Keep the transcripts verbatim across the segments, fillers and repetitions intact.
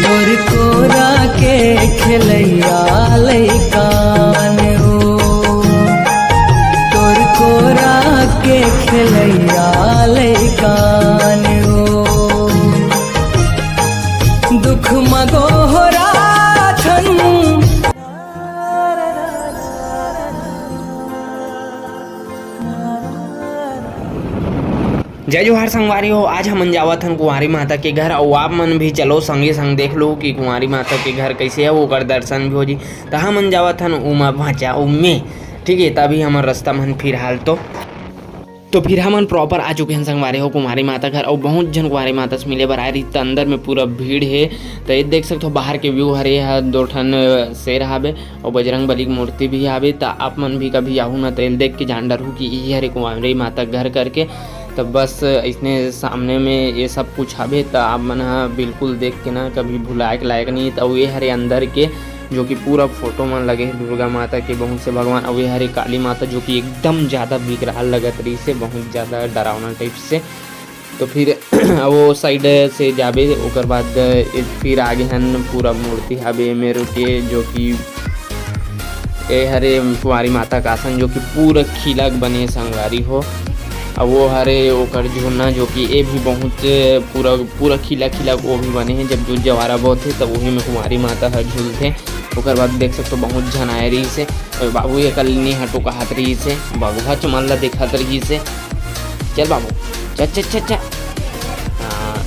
तोर कोरा के खेलैया लैकान ओ, तोर कोरा के खेलैया लैकान ओ, दुख म गोहराथन। जय जोहार संगवारी हो, आज हमन जावत हन कुंवारी माता के घर, अउ आप मन भी चलो संगे संग देख लो कि कुंवारी माता के घर कैसे है, ओकर दर्शन भी हो जी। त हमन जावत हन उमा भांचा उमे, ठीक है। तभी हमर रास्ता मन फिलहाल तो, तो फिर हमन proper आ चुके हन संगवारी हो कुंवारी माता घर, अउ बहुत झन कुंवारी माता से मिले बर आए रही। त अंदर में पूरा भीड़ है, त ये देख सकते हो बाहर के view हरे, ये ह दो ठन शेर हावे, अउ बजरंग बली के मूर्ति भी हावे। त आप मन भी कभी आहू न, त एल देख के जान डरहू कि इही हरे कुंवारी माता घर करके। त बस इसने सामने में ये सब कुछ हावे, त आप मन ह बिल्कुल देख के ना कभी भुलाए के लायक नहीं। त ये हरे अंदर के, जो कि पूरा फोटो मन लगे हे दुर्गा माता के, बहुत से भगवान, अउ ये हरे काली माता, जो कि एकदम ज़्यादा विकराल लगत रही से, बहुत ज़्यादा डरावना टाइप से। तो फिर वो साइड से जाबे, ओकर बाद ए-, फिर आगे हन पूरा मूर्ति हावे मेरो के, जो कि ए हरे कुंवारी माता का आसन, जो कि पूरा खीला के बने संगवारी हो। अब वो हरे ओकर झुलना, जो कि ए भी बहुत पूरा, पूरा खीला खीला वो भी बने हैं। जब जो जवारा बहुत है, तब वही में कुंवारी माता हर झूलते। ओकर बाद देख सकते हो बहुत झन आए रही से। अरे बाबू, ये कल नहीं हटो कहत रही से, बघवा चमन ला देखत रही से। चल बाबू, चल, चल, चल, चल। हाँ।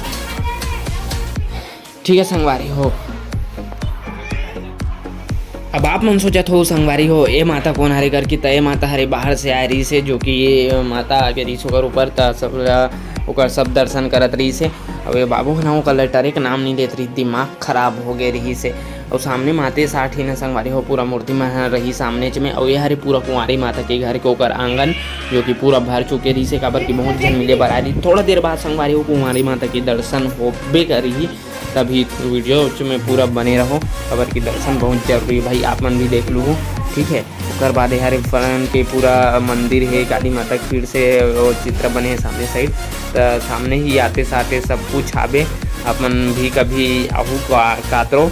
ठीक है संगवारी हो, अब आप मन सोचत हो संगवारी हो, ए माता कौन हरे करके, त ए माता हरे बाहर से आए रही से, जो कि ये माता आगे रही ओकर ऊपर, त सब ला ओकर सब दर्शन करत रही से। अब ये बाबू है ना, ओकर लटर एक नाम नहीं लेत रही, दिमाग खराब हो गए रही से। और सामने माते साठ ही ना संगवारी हो, पूरा मूर्ति में रही सामने च में। और ये हरे पूरा कुंवारी माता के घर के ओकर आंगन, जो कि पूरा भर चुके रही से, काबर कि बहुत झन मिले बर आए रही। थोड़ा देर बाद संगवारी हो कुंवारी माता के दर्शन होबे करी, तभी वीडियो च में पूरा बने रहो, काबर कि दर्शन बहुत जरूरी है भाई, आप मन भी देख लू, ठीक है। ओकर बाद ये हरे फ्रंट के पूरा मंदिर है, काली माता के फिर से वो चित्र बने है सामने साइड, त सामने ही आते साथे सब कुछ आबे। अपन भी कभी आहू का-, कातरो,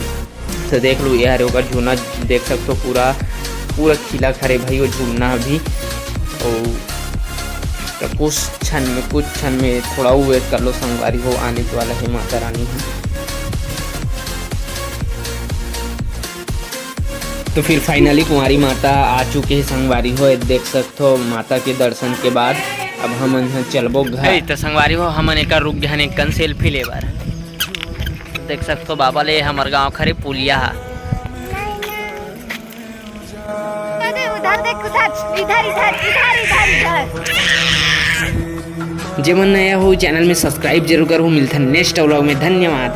तो देख लू, ये हरे ओकर झूलना देख सकते हो, पूरा, पूरा खिला खरे भाई वो झूलना अभी। और तो कुछ क्षण में, कुछ क्षण में थोड़ा वेट कर लो संगवारी हो, आने वाला है माता रानी है। तो फिर finally कुंवारी माता आ चुके हैं संगवारी हो, देख सकते हो माता के दर्शन के बाद अब हमन ह चलबो घर। ए, तो संगवारी हो, हमन एकर रुक गए हन एक कन सेल्फी ले बर। देख सकते हो बाबा ले हमर गांव खरे पुलिया हा। अरे उधर देख, उधर, इधर, इधर, इधर, इधर, इधर। जे मन नया हो चैनल में सब्सक्राइब जरूर करो, मिलथन नेक्स्ट व्लॉग में, धन्यवाद।